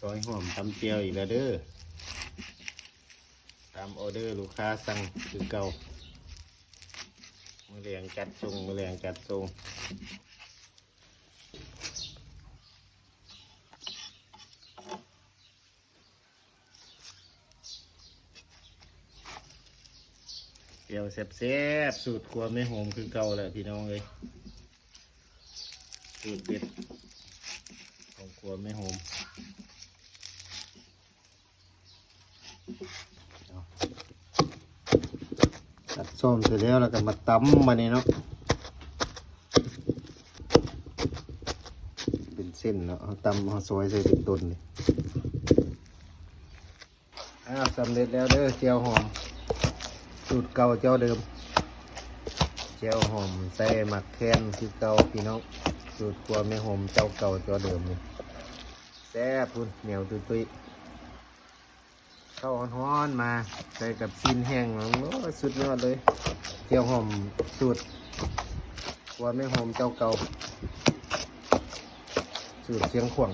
ຊອຍຫອມຕຳແຈ່ວອີກແລ້ວເດີ້ ຕາມອໍເດີລູກຄ້າສັ່ງຄືເກົ່າ. ມື້ແລງຈັດສົ່ງ ມື້ແລງຈັດສົ່ງ. ແຈ່ວແຊບໆ ສູດຄົວແມ່ໂຮມຄືເກົ່າແຫຼະພີ່ນ້ອງເອີຍ ສູດເດັດຂອງຄົວແມ່ໂຮມ. ຕັດຊ້ອນເສັດແລ້ວ ແລ້ວກໍມາຕຳບາດນີ້ເນາະ ເປັນເສັ້ນເນາະ ເຮົາຕຳເຮົາຊອຍໃສ່ເປັນຕົ້ນນີ້. ອ້າວ ສຳເລັດແລ້ວເດີ້ ແຈ່ວຫອມສູດເກົ່າເຈົ້າເດີມ ແຈ່ວຫອມໃສ່ໝາກແຄນຄືເກົ່າພີ່ນ້ອງ ສູດຄົວແມ່ໂຮມເຈົ້າເກົ່າເຈົ້າເດີມນີ້ ແຊບພຸ້ນ ໜຽວຕຸ້ຍໆ ເຂົ້າຮ້ອນໆ ມາໃສ່ກັບຊີ້ນແຫ້ງ ໂອ້ຍ ສຸດຍອດເລີຍ ແຈ່ວຫອມສູດຄົວແມ່ໂຮມເຈົ້າເກົ່າ ສູດຊຽງຂວາງ.